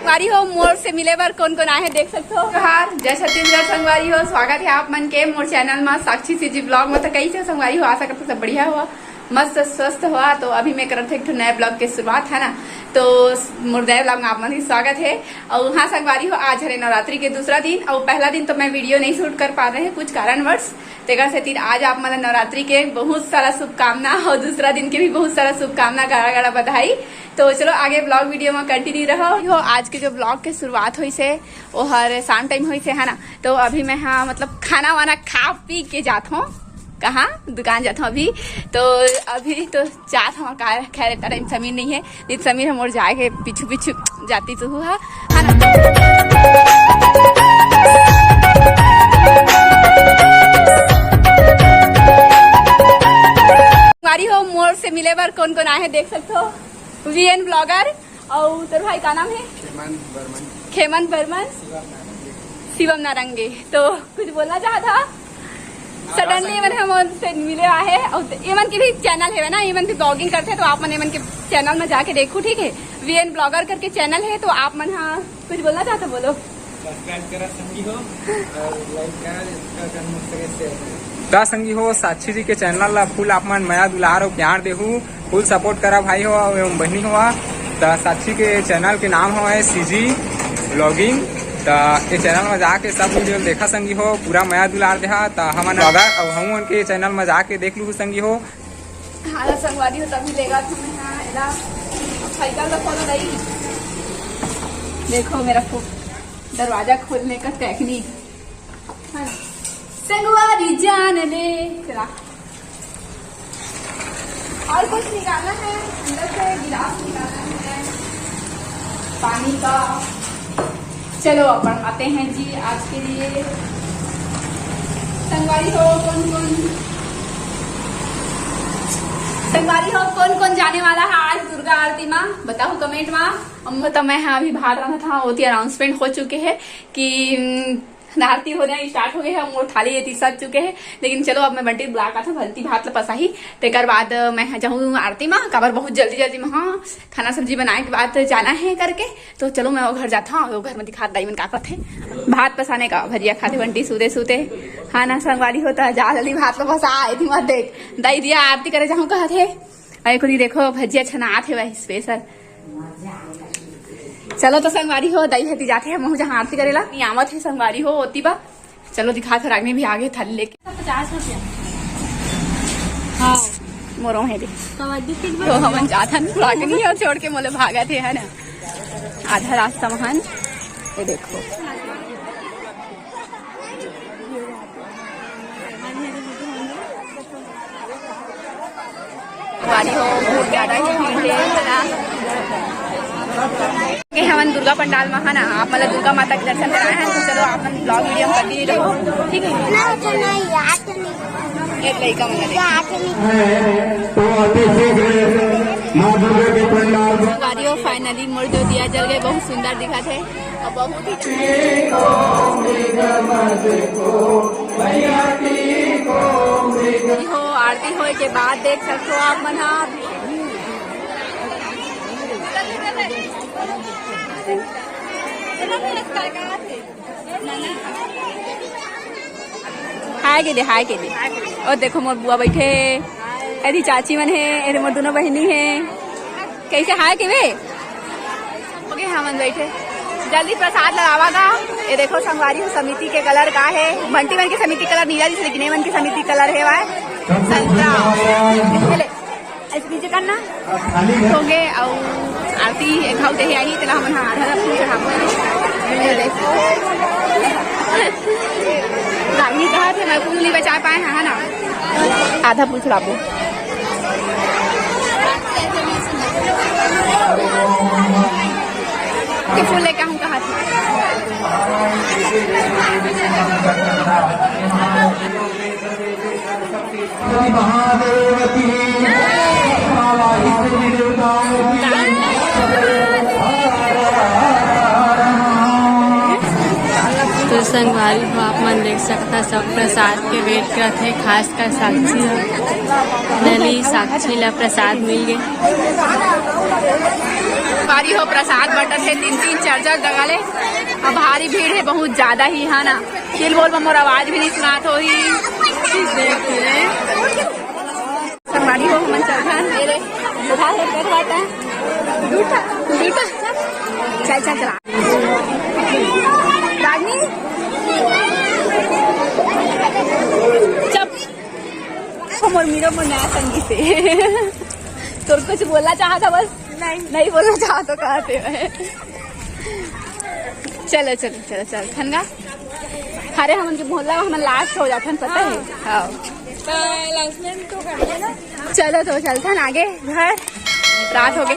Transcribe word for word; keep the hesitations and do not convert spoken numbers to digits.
संगवारी हो, मोर से मिले बर कोन कोन आए हे, देख सकत हो। जोहार, जय छत्तीसगढ़ संगवारी हो, स्वागत हे आप मन के मोर चैनल मा साक्षी सीजी ब्लॉग मा। तो कैसे हो संगवारी हो? आशा करत हो सब बढ़िया हो, मस्त स्वस्थ हो। तो अभी मैं करत हो एक ठो नया ब्लॉग के शुरुआत, है ना। तो मोर नया ब्लॉग मा आप मन के स्वागत हे। और हाँ संगवारी हो, आज हरे नवरात्रि के दूसरा दिन और पहला दिन तो मैं वीडियो नहीं शूट कर पा रहे हैं कुछ कारणवश। तेकर सेती आज आप मन ला नवरात्रि के बहुत सारा शुभकामना और दूसरा दिन के भी बहुत सारा शुभकामना, गाड़ा गाड़ा बधाई। तो चलो आगे ब्लॉग वीडियो में कंटिन्यू रहो। हो, आज के जो ब्लॉग के शुरुआत होइस हे, वो हर शाम टाइम होइस हे, है ना। तो अभी मैं, हाँ, मतलब खाना वाना खा पी के जात हूँ, कहाँ दुकान जात हूँ अभी। तो अभी तो जात हूँ, का खैर इतना टाइम समीर नहीं है, नहीं तो समीर हमर जाए के पीछू पीछू जाती तो हुआ, है ना। संगवारी हो, मोर से मिले बर कोन कोन आए हे, देख सकत हो। VN blogger. और तोर भाई का नाम है? खेमंत बर्मन। खेमंत बर्मन। शिवम नारंगे। शिवम नारंगे। तो कुछ बोलना चाहत हा? सडनली मन हमन से मिले आहे। और ये मन के भी चैनल है ना, ये मन भी ब्लॉगिंग करते हैं, तो आप मन ये मन के चैनल में जाके देखो, ठीक है। वीएन ब्लॉगर करके चैनल है, तो आप मन, हाँ, कुछ बोलना चाहते हो, बोलो। सब्सक्राइब करा संगी हो और लाइक करा, जितना कर मुझसे शेयर करा। त संगी हो, साक्षी जी के चैनल ला फुल आप मन मया दुलार और प्यार देहू, फुल सपोर्ट करा भाई हो एवं बहनी हो। त साक्षी के चैनल के नाम हो है सीजी ब्लॉगिंग। त ये चैनल में जाके सब वीडियो देखा संगी हो, पूरा मया दुलार देहा। त हमन ब्लॉगर और हम उनके चैनल में जाके देख लू संगी हो। हाँ संगवारी हो, तभी लेगा तुम्हें। हाँ, एला साइकिल रखो तो नहीं। देखो मेरा फो-, दरवाजा खोलने का टेक्निक, है ना? संगवारी जान ले। चला, और कुछ निकालना है, अंदर से गिलास निकालना है पानी का। चलो, अपन आते हैं जी आज के लिए। संगवारी हो कौन कौन, संगवारी हो कौन कौन जाने वाला है आज दुर्गा आरती मा, बताओ कमेंट मा। हम तो, मैं, हाँ, अभी बाहर रहा था, वो अनाउंसमेंट हो चुके हैं कि, हम्म, आरती होना स्टार्ट हो गए हे, मोर थाली ये सज चुके हे। लेकिन चलो, अब मैं बंटी बुला का था, बंटी भात ल पसाही, तेकर बाद मैं जाहूँ आरती मा, काबर बहुत जल्दी जल्दी में, हाँ, खाना सब्जी बनाए के बाद जाना है करके। तो चलो, मैं वो घर जाता हूँ, वो घर में दिखा दाई मन का करथे। भात पसाने का भजिया खाथे बंटी सूते सूते। हाँ ना, संगवारी हो त जा जल्दी भात ल पसा, एती मत देख, दाई दिया आरती करे जाहूँ कहत हे। अरे कुनी देखो, भजिया छनात हे भाई, स्पेशल। चलो तो संगवारी हो, दाई हती जाथे, हम जहाँ आरती करेला, नहीं आवत है संगवारी हो, ओती बा। चलो दिखा थे, रागनी भी आगे थाली लेके। पचास रुपया। हाँ। मोरो है दे। कबड्डी किट तो बना। हमन जाथन, रागनी और छोड़ के मोले भागा थे, है ना। आधा रास्ता महान, ये देखो। संगवारी हो, बहुत ज्यादा ही भीड़ है, है ना? ये हमन दुर्गा पंडाल में, है ना, आप मतलब दुर्गा माता के दर्शन कराए हैं, तो चलो आप मन ब्लॉग वीडियो में कर दिए रहो, ठीक है? नहीं, तो नहीं, याद तो नहीं। ये लइका मन देख। याद नहीं। तो अति शीघ्र माँ दुर्गा के पंडाल में संगवारी हो, फाइनली मोर जो दिया जल गए, बहुत सुंदर दिखा थे। अब बहुत ही हो, आरती होए के बाद देख सकते हो आप मन ह। हाय के दे, हाय के दे। और देखो मोर बुआ बैठे, एदी चाची मन हे, एदे मोर दोनों बहिनी हे। कैसे हाय के बे? ओके, हमन बैठे। जल्दी प्रसाद लगावा गा। ये देखो संगवारी हो, समिति के कलर का है। बंटी मन के समिति कलर नीला दिस, लेकिन ये मन के समिति कलर है वाय संतरा। ले, ऐसे नीचे करना। होगे, अउ आरती एक घाव देहे आही, तेला हमन हा आधा फूल चढ़ाबो। ये देखो। रागनी कहा थे, मैं फूल नहीं बचा पाए हैं, है ना? आधा फूल चढ़ाबो। के फूल लेके हम कहा थे। महादेव की, बाबा इष्ट देवताओं की। तो संगवारी हो, आप मन देख सकता, सब प्रसाद के वेट करत हे, खास कर साक्षी ह। नली साक्षी ला प्रसाद मिल गे। संगवारी हो, प्रसाद बटत हे तीन तीन चार चार जगह ले। अब भारी भीड़ हे, बहुत ज्यादा ही, है ना? चिल बोल में मोर आवाज भी नहीं सुनात होही। संगवारी हो, हमन चलथन। ये ले, उठा ले, कर बाटा। झूठा, झूठा। चल, चल, चला। रागनी। चुप। हमर मीरा मोर नया संगी से। तोर कुछ बोलना चाहत हवस? नहीं। नहीं बोलना चाहत हो, कहा थे मैं। चलो, चलो, चलो, चल, थन गा। अरे, हमन के मोहल्ला में हमन लास्ट हो जाथन, पता है? हाँ। हाँ। तो अनाउंसमेंट तो कर देना। चलो, तो चलथन आगे घर, रात हो गई।